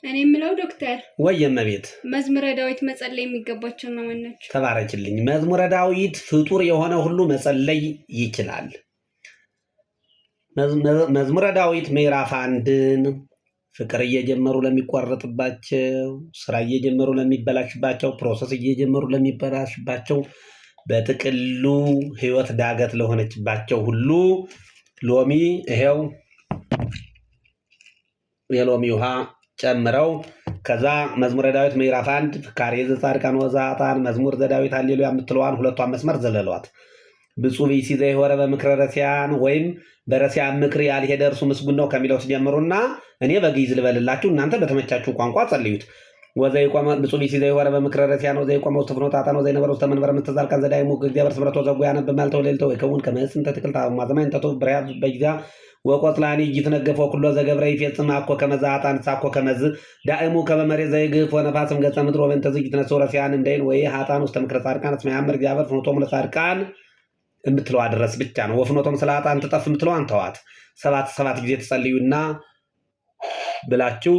እኔ የምለው ዶክተር ወይ የእመቤት መዝሙረ ዳዊት መጸለይ የሚገባቸው እነማን ናቸው? ተባረክልኝ። መዝሙረ ዳዊት ፍጡር የሆነ ሁሉ መጸለይ ይችላል። መዝሙረ ዳዊት ምዕራፍ 1ን ፍቅር እየጀመሩ ለሚቋረጥባቸው፣ ስራ እየጀመሩ ለሚበላሽባቸው፣ process እየጀመሩ ለሚበላሽባቸው፣ በጥቅሉ ህይወት ዳገት ለሆነችባቸው ሁሉ ሎሚ ይሄው የሎሚ ውሃ ጨምረው ከዛ መዝሙረ ዳዊት ምዕራፍ 1 ፍካሬ ዘጻድቃን ወዘኃጥአን መዝሙር ዘዳዊት ሃሌሉያ የምትለዋን ሁለቷን መስመር ዘለሏት። ብፁዕ ብእሲ ዘኢሖረ በምክረ ረሲያን ወይም በረሲያን ምክር ያልሄደ እርሱ ምስጉን ነው ከሚለው ትጀምሩና እኔ በግዕዝ ልበልላችሁ፣ እናንተ በተመቻችሁ ቋንቋ ጸልዩት። ወዘኢቆመ ብፁዕ ብእሲ ዘኢሖረ በምክረ ረሲያን ወዘኢቆመ ውስተ ፍኖተ ኃጥአን ወዘኢነበረ ውስተ መንበረ መስተጻድቃን ዘዳይሙ እግዚአብሔር ስምረቶ ዘጉ ያነብብ መዓልተ ወሌሊተ ወይከውን ከመ ዕፅ እንተ ትክልት አበ ዘማይ እንተ ትሁብ ብርሃ በጊዜሃ ወቆጽላኒ ኢይትነገፍ ወኩሎ ዘገብረ ይፌጽም አኮ ከመ ዘኃጥአን አኮ ከመዝ ዳእሙ ከመ መሬት ዘይግህፍ ወነፋስ እምገጸ ምድር ወበእንተዝ ኢይትነሥኡ ረሲዓን እምደይን ወይ ኃጥአን ውስተ ምክረ ጻድቃን እስመ ያአምር እግዚአብሔር ፍኖቶሙ ለጻድቃን የምትለዋ ድረስ ብቻ ነው። ወፍኖቶም ስለ ኃጥአን ትጠፍ የምትለዋን ተዋት። ሰባት ሰባት ጊዜ ትጸልዩና ብላችሁ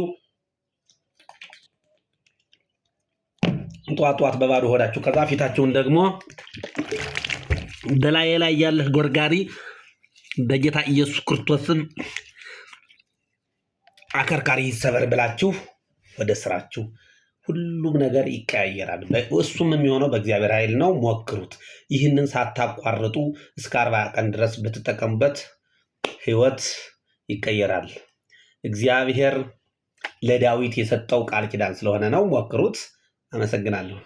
ጠዋት ጠዋት በባዶ ሆዳችሁ ከዛ ፊታችሁን ደግሞ በላዬ ላይ ያለህ ጎርጋሪ በጌታ ኢየሱስ ክርስቶስም አከርካሪ ይሰበር ብላችሁ ወደ ስራችሁ ሁሉም ነገር ይቀያየራል። እሱም የሚሆነው በእግዚአብሔር ኃይል ነው። ሞክሩት። ይህንን ሳታቋርጡ እስከ 40 ቀን ድረስ ብትጠቀሙበት ህይወት ይቀየራል። እግዚአብሔር ለዳዊት የሰጠው ቃል ኪዳን ስለሆነ ነው። ሞክሩት። አመሰግናለሁ።